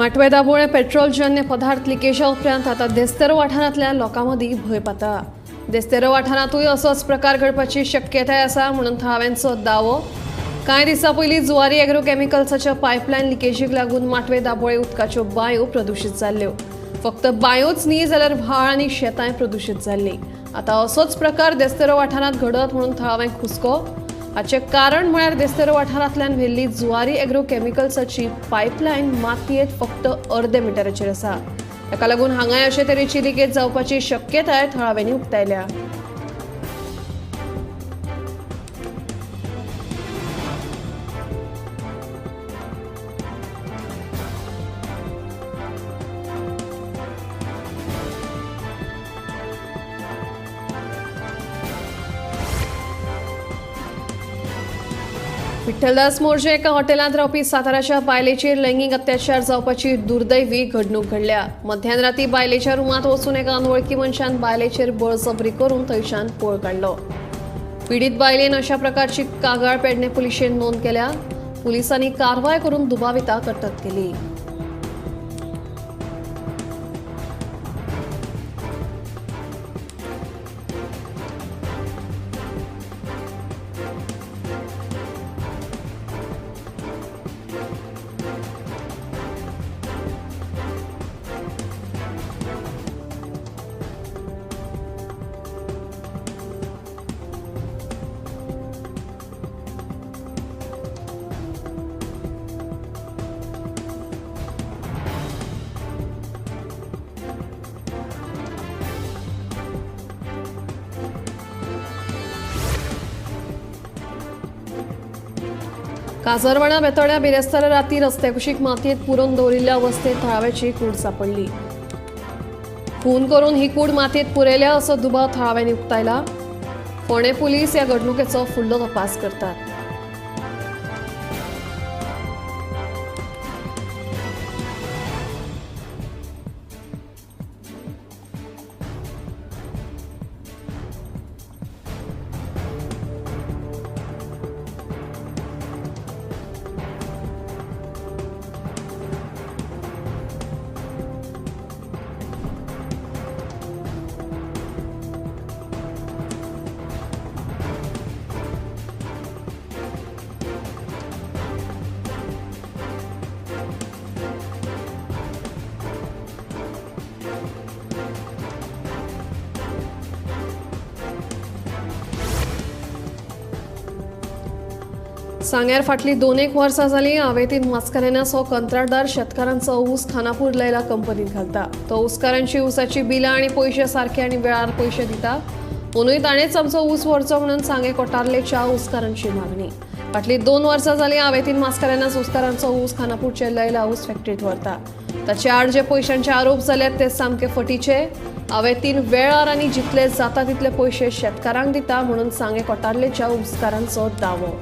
माटवे दाबोळे पेट्रोलजन्य पदार्थ लिकेजा उपरांत आतां देस्तेरो वाठारांतल्या लोकां मदीं भंय पातळ्ळा. देस्तेरो वाठारांतूय असोच प्रकार घडपाची शक्यताय आसा म्हणून थळाव्यांचो दावो. कांय दिसां पयलीं जुवारी एग्रो केमिकल्साच्या पायपलायन लिकेजीक लागून माटवे दाबोळे उदकाच्यो बांयो प्रदुशीत जाल्ल्यो. फक्त बांयोच न्ही जाल्यार व्हाळ आनी शेतांय प्रदुशीत जाल्लीं. आतां असोच प्रकार देस्तेरो वाठारांत घडत म्हणून थळाव्यांक हुस्को. हाचें कारण म्हळ्यार देस्तेरो वाठारांतल्यान व्हेल्ली जुवारी एग्रो केमिकल्साची पायपलायन मातयेंत फक्त अर्दे मिटराचेर आसा. ताका लागून हांगाय अशे तरेची लिकेज जावपाची शक्यताय थळाव्यांनी उक्तायल्या. विठ्ठलदास मोर्जे एका हॉटेलांत रावपी साताराच्या बायलेचेर लैंगीक अत्याचार जावपाची दुर्दैवी घडणूक घडल्या. मध्यान राती बायलेच्या रुमांत वचून एका अनवळखी मनशान बायलेचेर बळजबरी करून थंयच्यान पळ काडलो. पिडीत बायलेन अशा प्रकारची कागाळ पेडणे पुलिशेन नोंद केल्या. पुलिसांनी कारवाय करून दुबाविताक अटक केली. काजरवाडा बेतोड्या बिरेस्तारा राती रस्त्या कुशीक मातयेंत पुरोवन दवरिल्ल्या अवस्थेत थळाव्याची कूड सांपडली. खून करून ही कूड मातयेंत पुरयल्या असो दुबाव थळाव्यांनी उक्तायला. फोंडें पुलीस ह्या घडणुकेचो फुडलो तपास करतात. सांग्यार फाटली 2-1 वर्सां जाली आवेतीन मास्कारेन्हास हो कंत्राटदार शेतकारांचो ऊस खानापूर लैला कंपनीत घालता. तो ऊसकारांची ऊसाची बिलां आनी पयशे सारके आनी वेळार पयशे दिता. अंदूय ताणेंच आमचो ऊस व्हरचो म्हणून सांगे कोटार्लेच्या ऊसकारांची मागणी. फाटली 2 वर्सां जाली आवेतीन मास्कारेन्हास ऊसकारांचो ऊस खानापूरचे लैला ऊस फॅक्टरीत व्हरता. ताचे आड जे पयशांचे आरोप जाल्यात ते सामके फटीचे. आवेतीन वेळार आनी जितले जाता तितले पयशे शेतकारांक दिता म्हणून सांगे कोटार्लेच्या ऊसकारांचो दावो.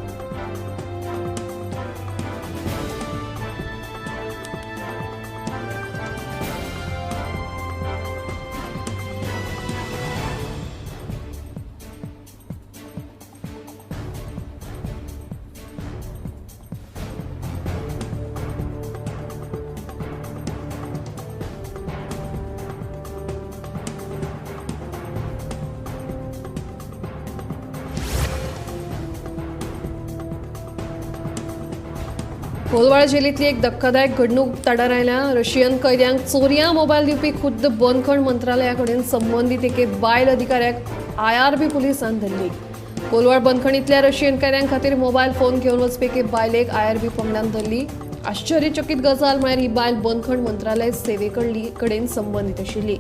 कोलवाळ जेलींतली एक धक्कादायक घडणूक उक्ताडार आयल्या. रशियन कैद्यांक चोरयां मोबायल दिवपी खुद्द बंदखण मंत्रालया कडेन संबंदीत एके बायल अधिकाऱ्याक आयआरबी पुलिसान धरली. कोलवाळ बंदखणींतल्या रशियन कैद्यां खातीर मोबायल फोन घेवन वचपी एके बायलेक आयआरबी पंगडान धरली. आश्चर्यचकीत गजाल म्हळ्यार ही बायल बंदखण मंत्रालय सेवे कडेन संबंदीत आशिल्ली.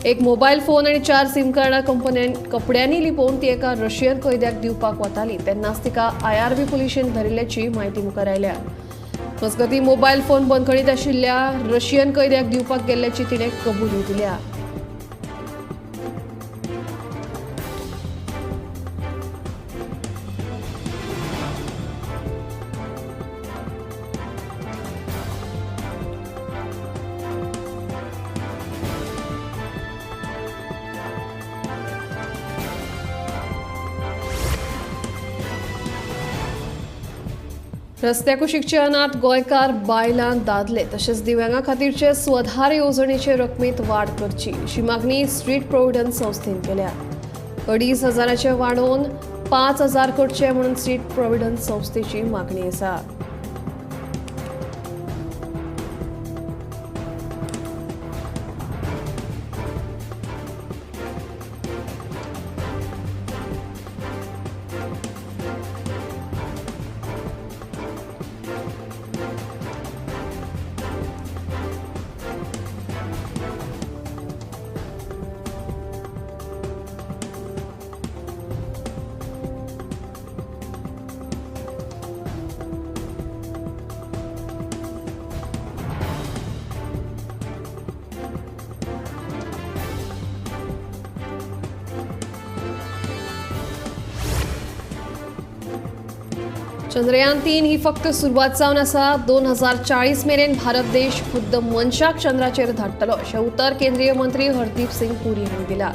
एक मोबायल फोन आनी 4 सिम कार्डां कपड्यांनी लिपोवन ती एका रशियन कैद्याक दिवपाक वताली तेन्नाच तिका आयआरबी पुलिशेन धरिल्ल्याची म्हायती मुखार आयल्या. मजगतीं मोबायल फोन बंदखणीत आशिल्ल्या रशियन कैद्याक दिवपाक गेल्ल्याची तिणें कबुली दिल्या. रस्त्या कुशीकचे अनाथ गोंयकार बायलां दादले तशेंच दिव्यांगा खातीरचे स्वधार येवजणेचे रकमेत वाड करची अशी मागणी स्ट्रीट प्रोव्हिडंट संस्थेन केल्या. 2,500 वाडोवन 5,000 करचे म्हणून स्ट्रीट प्रोव्हिडंट संस्थेची मागणी आसा. चंद्रयान 3 ही फक्त सुरवात जावन आसा. 2040 मेरेन भारत देश खुद्द मनशाक चंद्राचेर धाडटलो अशें उतर केंद्रीय मंत्री हरदीप सिंग पुरी हांणी दिला.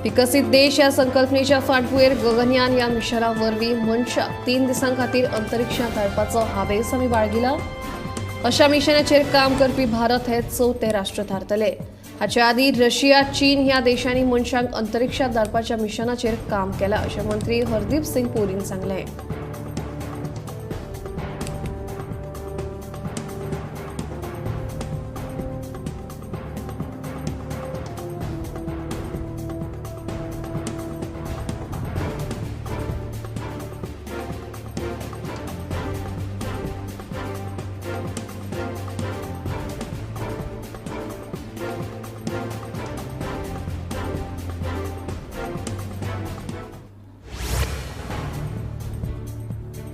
विकसीत देश ह्या संकल्पनेच्या फाटभुंयेर गगनयान ह्या मिशना वरवीं मनशाक 3 दिसां खातीर अंतरिक्षांत धाडपाचो हावेस आमी बाळगिला. अशा मिशनाचेर काम करपी भारत हे चवथे राष्ट्र थारतले. हाचे आदीं रशिया, चीन ह्या देशांनी मनशांक अंतरिक्षांत धाडपाच्या मिशनाचेर काम केलां अशें मंत्री हरदीप सिंग पुरीन सांगलें.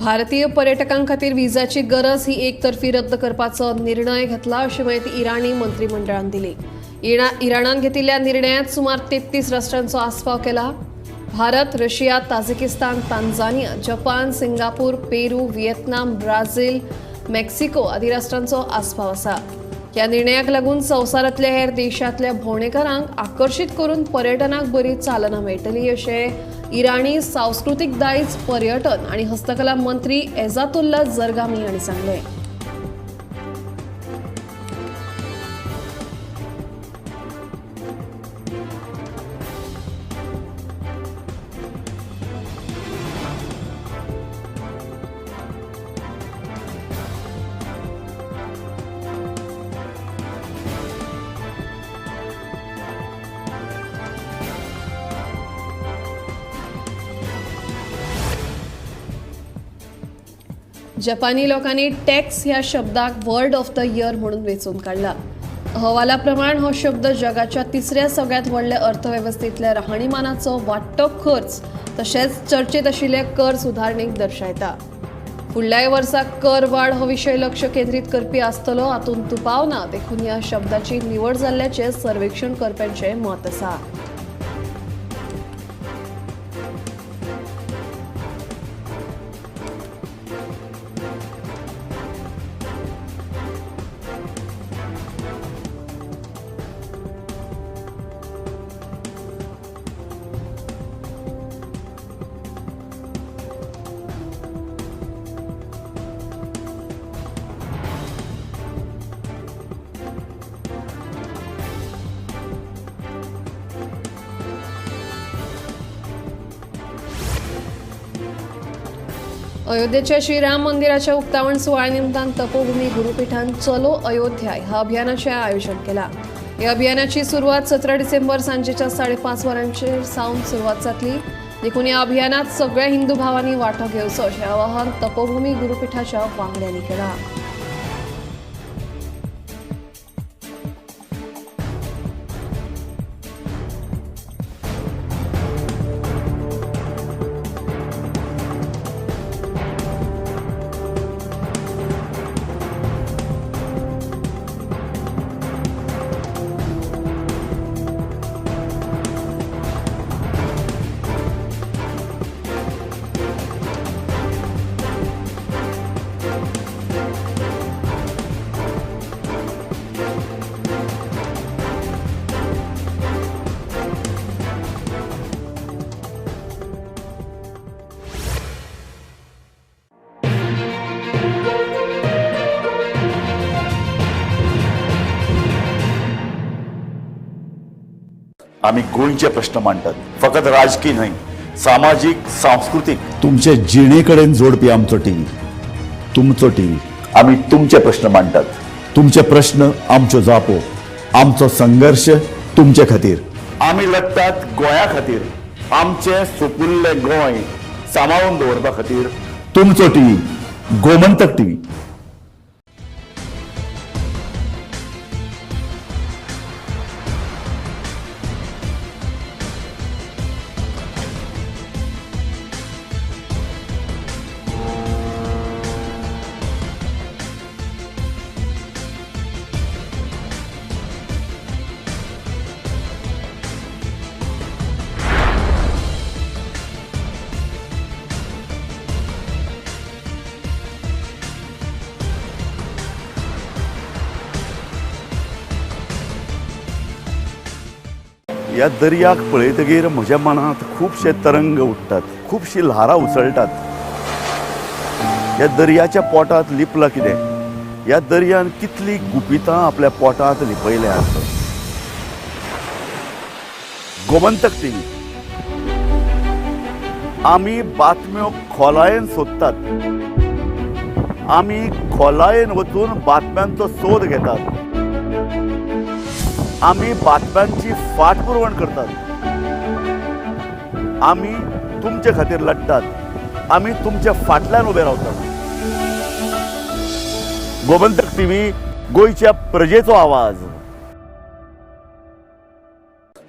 भारतीय पर्यटकां खातीर विजाची गरज ही एकतर्फी रद्द करपाचो निर्णय घेतला अशी माहिती इराणी मंत्रिमंडळान दिली. इराणान घेतिल्ल्या निर्णयात सुमार 33 राष्ट्रांचो आस्पाव केला. Bharat, Russia, Tajikistan, Tanzania, Japan, Singapore, Peru, Vietnam, Brazil, Mexico आदी राष्ट्रांचो आस्पाव आसा. ह्या निर्णयाक लागून संवसारांतल्या हेर देशांतल्या भोंवडेकारांक आकर्शीत करून पर्यटनाक बरी चालना मेळटली अशें इराणी सांस्कृतीक दायज, पर्यटन आनी हस्तकला मंत्री एजातुल्ला जरगामी हांणी सांगलें. जपानी लोकांनी टॅक्स ह्या शब्दाक वर्ड ऑफ the year म्हणून वेंचून काडला. अहवाला प्रमाण हो शब्द जगाच्या तिसऱ्या सगळ्यात व्हडल्या अर्थवेवस्थेंतल्या राहणीमानाचो वाडटो खर्च तशेंच चर्चेत आशिल्ले कर सुदारणेक दर्शायता. फुडल्याय वर्सा कर वाड हो विशय लक्ष केंद्रीत करपी आसतलो हातूंत दुबाव ना, देखून ह्या शब्दाची निवड जाल्ल्याचें सर्वेक्षण करप्यांचें मत आसा. अयोध्येच्या श्रीराम मंदिराच्या उक्तावण सुवाळ्या निमतान तपोभूमी गुरुपीठान चलो अयोध्या ह्या अभियानाचें आयोजन केलां. ह्या अभियानाची सुरवात 17 डिसेंबर सांजेच्या 5:30 वरांचेर सावन सुरवात जातली. देखून ह्या अभियानात सगळ्या हिंदू भावांनी वांटो घेवचो अशें आवाहन तपोभूमी गुरुपीठाच्या वांगड्यांनी केलां. आमी गोंयचे प्रश्न मांडटात, फकत राजकीय न्हय, सामाजीक, सांस्कृतीक, तुमचे जिणे कडेन जोडपी आमचो टीव्ही, तुमचो टीव्ही। आमी तुमचे प्रश्न मांडटात, तुमचे प्रश्न आमच्यो जापो, आमचो संघर्श तुमचे खातीर। आमी लढटात गोंया खातीर, आमचें सुपुल्लें गोंय सांबाळून दवरपा खातीर। तुमचो टीव्ही, गोमंतक टीव्ही। ह्या दर्याक पळयतगीर म्हज्या मनांत खुबशे तरंग उठ्ठात, खुबशी ल्हारां उसळटात। ह्या दर्याच्या पोटांत लिपलां कितें? ह्या दर्यान कितली गुपितां आपल्या पोटांत लिपयल्यात। गोमंतक टीव्ही, आमी बातम्यो खोलायेन सोदतात, आमी खोलायेन वचून बातम्यांचो सोद घेतात, आमी बातम्यांची फाटपुरवण करतात, आमी तुमचे खातीर लढटात, आमी तुमच्या फाटल्यान उबे रावतात। गोमंतक टीव्ही, गोंयच्या प्रजेचो आवाज।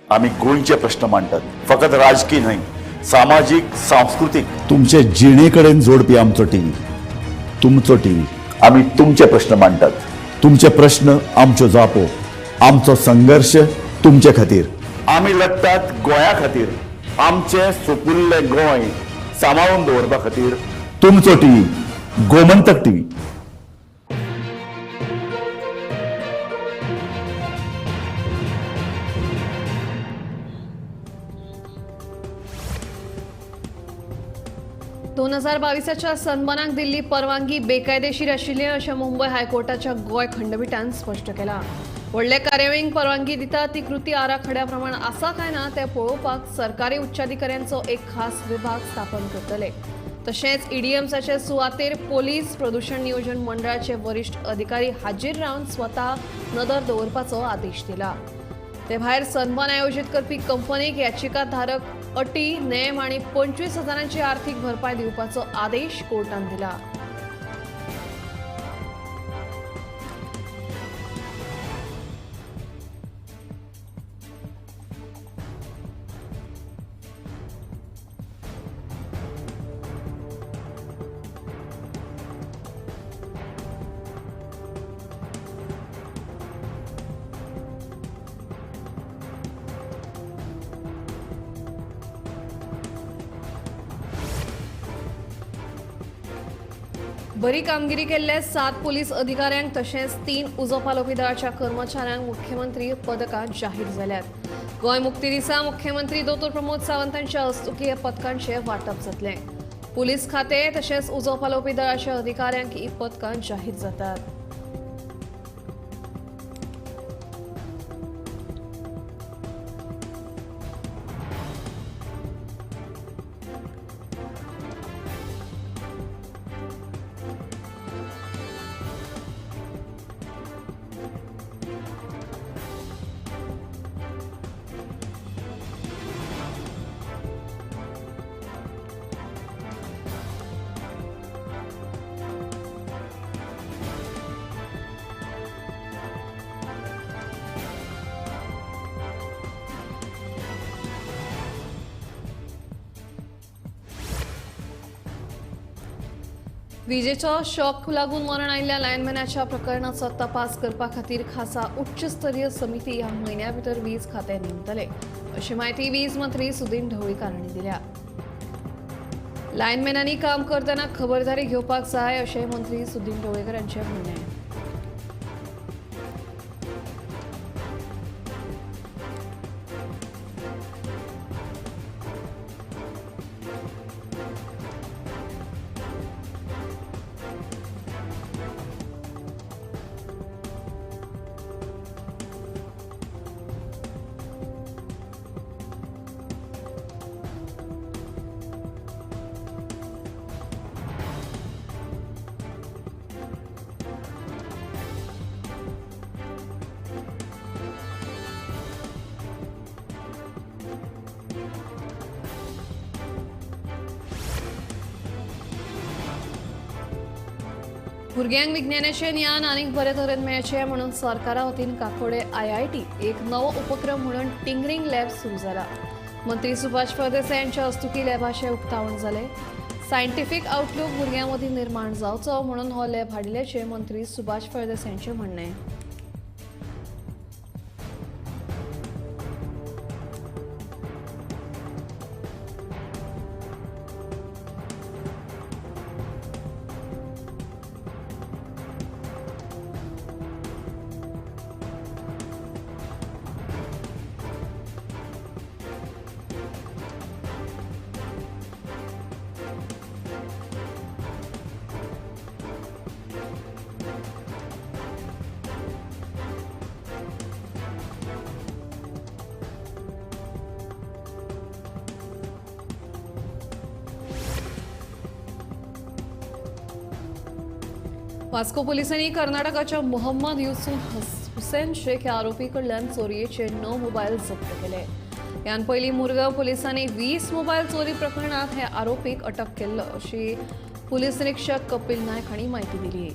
आमी गोंयचे प्रश्न मांडटात, फकत राजकीय न्हय, सामाजीक, सांस्कृतीक, तुमचे जिणे कडेन जोडपी आमचो टीव्ही, तुमचो टीव्ही। आमी तुमचे प्रश्न मांडटात, तुमचे प्रश्न आमच्यो जापो, आमचो संघर्श तुमचे खातीर। आमी लढटात गोंया खातीर, आमचें सुपुल्लें गोंय सांबाळून दवरपा खातीर। तुमचो टीव्ही, गोमंतक टीव्ही। दोन हजार बावीसाच्या सन्मानाक दिल्ली परवानगी बेकायदेशीर आशिल्ली अशें मुंबय हायकोर्टाच्या गोंय खंडपिठान स्पश्ट केलां। व्हडले कार्यावळींक परवानगी दिता ती कृती आराखड्या प्रमाण आसा काय ना तें पळोवपाक सरकारी उच्चाधिकाऱ्यांचो एक खास विभाग स्थापन करतले। तशेंच ईडीएम्साचे सुवातेर पोलीस, प्रदूषण नियोजन मंडळाचे वरिश्ठ अधिकारी हाजीर रावन स्वता नदर दवरपाचो आदेश दिला। ते भायर सन्मान आयोजीत करपी कंपनीक याचिकाधारक अटी, नेम आनी 25,000 आर्थिक भरपाय दिवपाचो आदेश कोर्टान दिला। बरी कामगिरी केल्ल्या 7 पोलीस अधिकाऱ्यांक तशेंच 3 उजो पालोवपी दळाच्या कर्मचाऱ्यांक मुख्यमंत्री पदकां जाहीर जाल्यात। गोंय मुक्ती दिसा मुख्यमंत्री दोतोर प्रमोद सावंत हांच्या हस्तुकीं ह्या पदकांचें वांटप जातलें। पुलीस खातें तशेंच उजो पालोवपी दळाच्या अधिकाऱ्यांक ही पदकां जाहीर जातात। विजेचो शॉक लागून मरण आयिल्ल्या लायनमॅनाच्या प्रकरणाचो तपास करपा खातीर खासा उच्चस्तरीय समिती ह्या म्हयन्या भितर वीज खातें नेमतले अशी म्हायती वीज मंत्री सुदिन ढवळीकार हांणी दिल्या। लायनमॅनांनी काम करतना खबरदारी घेवपाक जाय अशें मंत्री सुदिन ढवळीकर हांचें म्हणणें। भुरग्यांक विज्ञानाचें ज्ञान आनीक बरे तरेन मेळचें म्हणून सरकारा वतीन काकोडे आयआयटी एक नवो उपक्रम म्हणून टिंकरिंग लॅब सुरू जाला. मंत्री सुभाष फळदेसाय यांच्या हस्तुकी लॅबाचें उक्तावण जालें. सायंटिफीक आउटलूक भुरग्यां मदीं निर्माण जावचो म्हणून हो लॅब हाडिल्ल्याचें मंत्री सुभाष फळदेसाय यांचें म्हणणें. वास्को पोलिसांनी कर्नाटकाच्या मोहम्मद युसुफ हुसेन शेख ह्या आरोपी कडल्यान चोरयेचे 9 मोबायल जप्त केले. ह्यान पयलीं मुरगांव पोलिसांनी 20 मोबायल चोरी प्रकरणांत हे आरोपीक अटक केल्लो अशी पुलीस निरीक्षक कपिल नायक हांणी म्हायती दिली.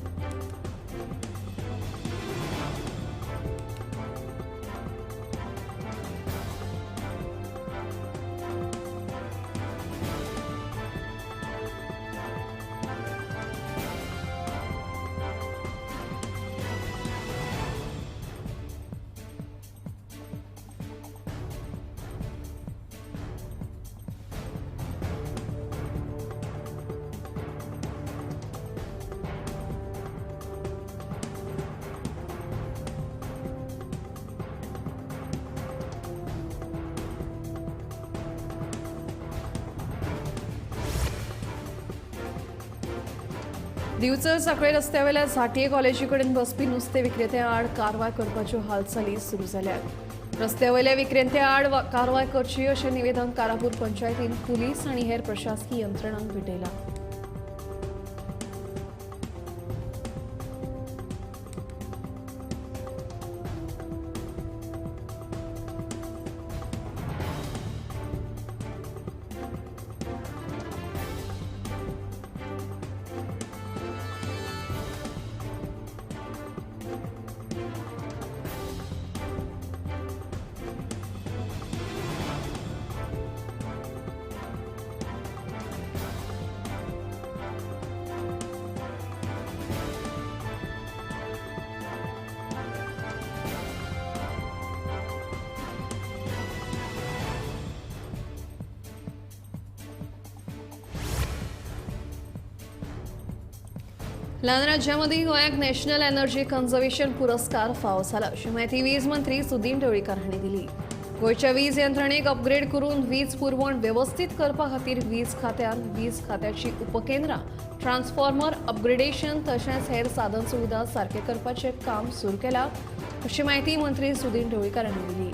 दिवचल साखळे रस्त्यावेल्या झांटये कॉलेजी कडेन बसपी नुस्तें विक्रेत्यां आड कारवाय करपाच्यो हालचाली सुरू जाल्यात. रस्त्यावेल्या विक्रेत्यां आड कारवाय करची अशें निवेदन कारापूर पंचायतीन पुलीस आनी हेर प्रशासकीय यंत्रणांक भेटयलां. ल्हान राज्यामध्ये गोंयाक नॅशनल एनर्जी कन्झर्वेशन पुरस्कार फावो जाला अशी म्हायती वीज मंत्री सुदीन ढवळीकार हांणी दिली. गोंयच्या वीज यंत्रणेक अपग्रेड करून वीज पुरवण वेवस्थीत करपा खातीर वीज खात्यान वीज खात्याची उपकेंद्रां, ट्रान्सफॉर्मर अपग्रेडेशन तशेंच हेर साधन सुविधा सारकें करपाचें काम सुरू केलां अशी म्हायती मंत्री सुदीन ढवळीकार हांणी दिली.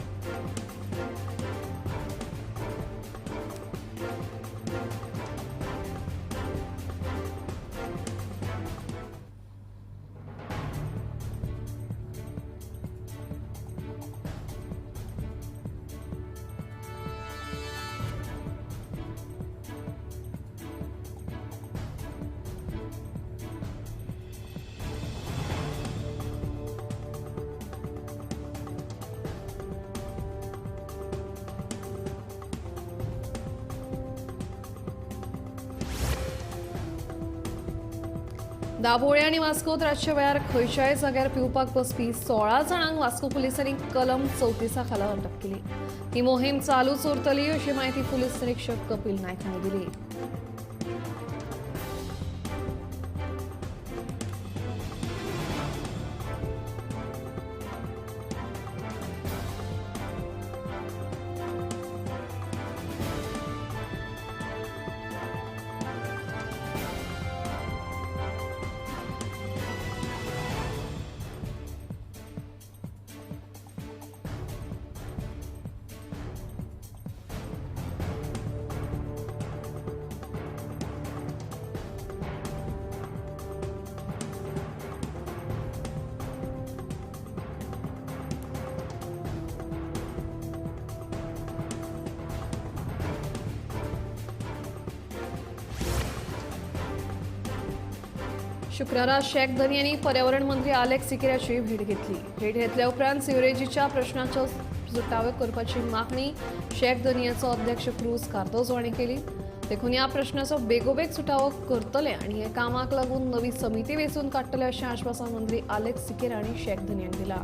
दाबोळे आनी वास्कोत रातच्या वेळार खंयच्याय जाग्यार पिवपाक बसपी 16 जाणांक वास्को पुलिसांनी कलम 34 खाला अटक केली. ही मोहीम चालूच उरतली अशी म्हायती पुलीस निरीक्षक कपिल नायक हांणी दिली. शुक्रारा शेख धनी यांनी पर्यावरण मंत्री आलेक्स सिकेराची भेट घेतली. भेट घेतल्या उपरांत सिवरेजीच्या प्रश्नाचो सुटावो करपाची मागणी शेख धनयाचो अध्यक्ष क्रूज कार्दोजो हांणी केली. देखून ह्या प्रश्नाचो बेगोबेग सुटावो करतले आनी हे कामाक लागून नवी समिती वेंचून काडटले अशें आश्वासन मंत्री आलेक्स सिकेरा हांणी शेख धनयांक दिला.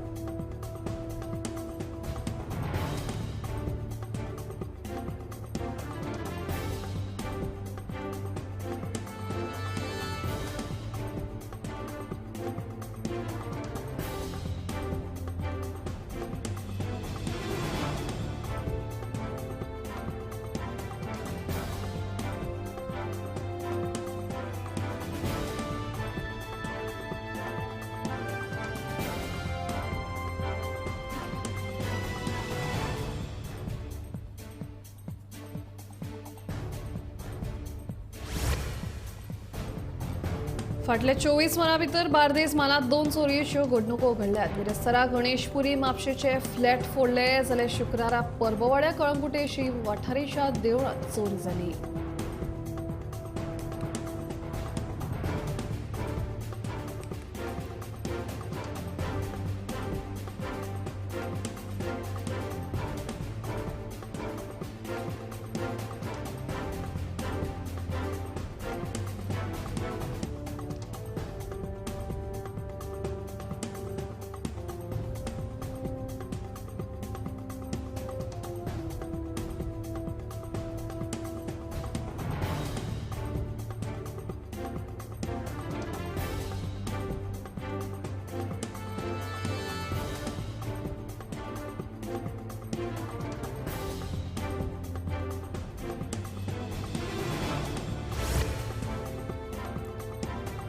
फाटल्या 24 वरां भितर बार्देस म्हालांत 2 चोरयेच्यो घडणुको घडल्यात. बिरेस्तारा गणेशपुरी म्हापशेचे फ्लॅट फोडले जाल्यार शुक्रारा परबवाड्या कळंगुटे वाठारीच्या देवळांत चोरी जाली.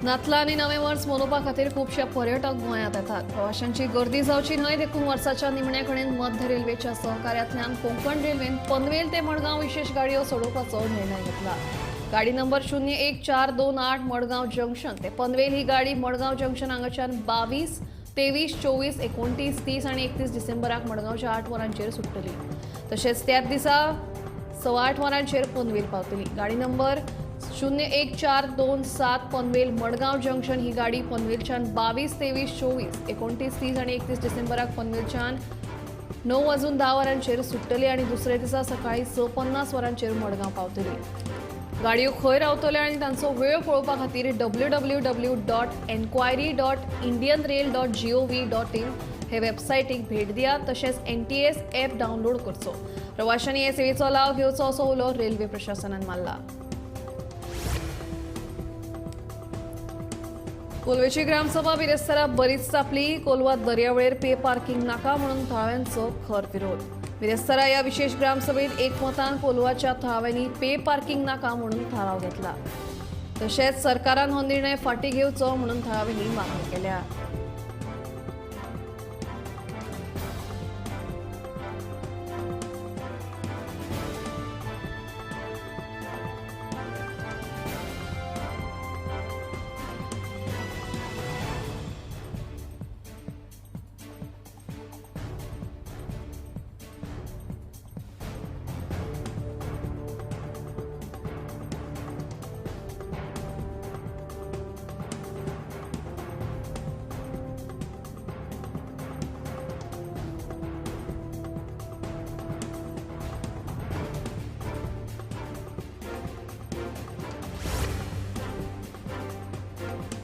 नातला आनी नवें वर्स मनोवपा खातीर खुबशे पर्यटक गोंयांत येतात. प्रवाशांची गर्दी जावची न्हय देखून वर्साच्या निमणे कडेन मध्य रेल्वेच्या सहकार्यांतल्यान कोंकण रेल्वेन पनवेल ते मडगांव विशेष गाडयो सोडोवपाचो निर्णय घेतला. गाडी नंबर 01428 मडगांव जंक्शन ते पनवेल ही गाडी मडगांव जंक्शन हांगाच्यान 22, 23, 24, 29, 30 आनी 31 डिसेंबराक मडगांवच्या 8 वरांचेर सुट्टली. तशेंच त्याच दिसा 8:15 वरांचेर पनवेल पावतली. गाडी नंबर 01427 पनवेल मडगांव जंक्शन ही गाडी पनवेलच्यान 22, 23, 24, 29, 30 आनी 31 डिसेंबराक पनवेलच्यान 9:10 वरांचेर सुट्टली आनी दुसऱ्या दिसा सकाळी 6:50 वरांचेर मडगांव पावतली. गाडयो खंय रावतल्यो आनी तांचो वेळ पळोवपा खातीर www.enquiry.indianrail.gov.in हे वेबसायटीक भेट दियात. तशेंच NTS app download करचो. प्रवाशांनी हे सेवेचो लाव घेवचो असो उलो रेल्वे प्रशासनान मारला. कोलवेची ग्रामसभा बिरेस्तारा बरीच तापली. कोलवा दर्यावेळेर पे पार्किंग नाका म्हणून थळाव्यांचो खर विरोध. बिरेस्तारा ह्या विशेष ग्रामसभेत एकमतान कोलवाच्या थळाव्यांनी पे पार्किंग नाका म्हणून थाराव घेतला. तशेंच सरकारान हो निर्णय फाटीं घेवचो म्हणून थळाव्यांनी मागणी केल्या.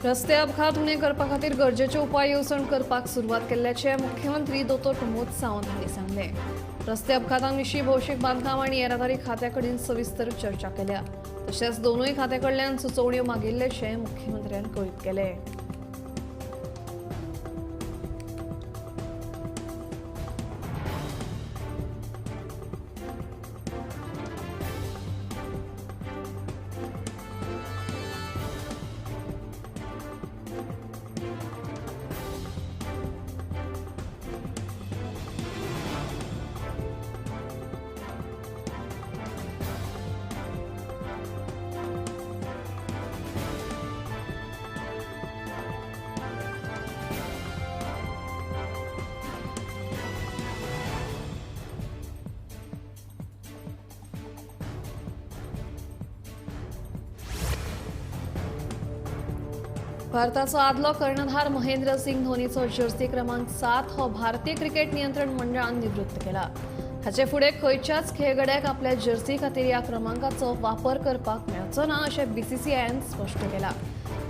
रस्ते अपघात उणे करपा खातीर गरजेचे उपाय येवजण करपाक सुरवात केल्ल्याचे मुख्यमंत्री दोतोर प्रमोद सावंत हांणी सांगलें. रस्ते अपघातांविशीं भौशीक बांदकाम आनी येरादारी खात्या कडेन सविस्तर चर्चा केल्या. तशेंच दोनूय खात्या कडल्यान सुचोवण्यो मागिल्ल्याचें मुख्यमंत्र्यान कळीत केलें. भारताचो आदलो कर्णधार महेंद्र सिंग धोनीचो जर्सी क्रमांक 7 हो भारतीय क्रिकेट नियंत्रण मंडळान निवृत्त केला. हाचे फुडें खंयच्याच खेळगड्याक आपल्या जर्सी खातीर ह्या क्रमांकाचो वापर करपाक मेळचो ना अशें बीसीसीआयन स्पश्ट केलां.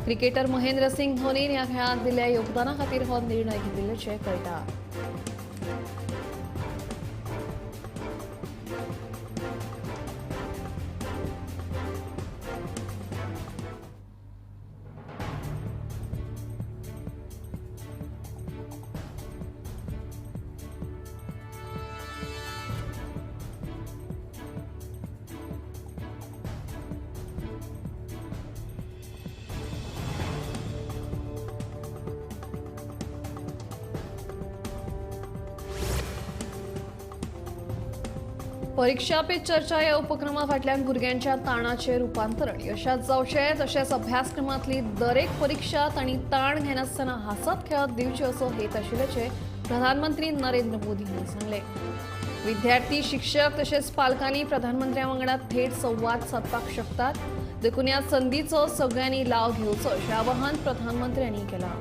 क्रिकेटर महेंद्र सिंग धोनीन ह्या खेळांत दिल्ल्या योगदाना खातीर हो निर्णय घेतिल्ल्याचें कळटा. परीक्षा पे चर्चा ह्या उपक्रमा फाटल्यान भुरग्यांच्या ताणाचें रुपांतरण यशात जावचें तशेंच अभ्यासक्रमांतली दरेक परिक्षा तांणी ताण घेनासतना हांसत खेळत दिवची असो हेत आशिल्ल्याचें प्रधानमंत्री नरेंद्र मोदी हांणी सांगलें. विद्यार्थी, शिक्षक तशेंच पालकांनी प्रधानमंत्र्या वांगडा थेट संवाद सादपाक शकतात, देखून ह्या संदीचो सगळ्यांनी लाव घेवचो अशें आवाहन प्रधानमंत्र्यांनी केलां.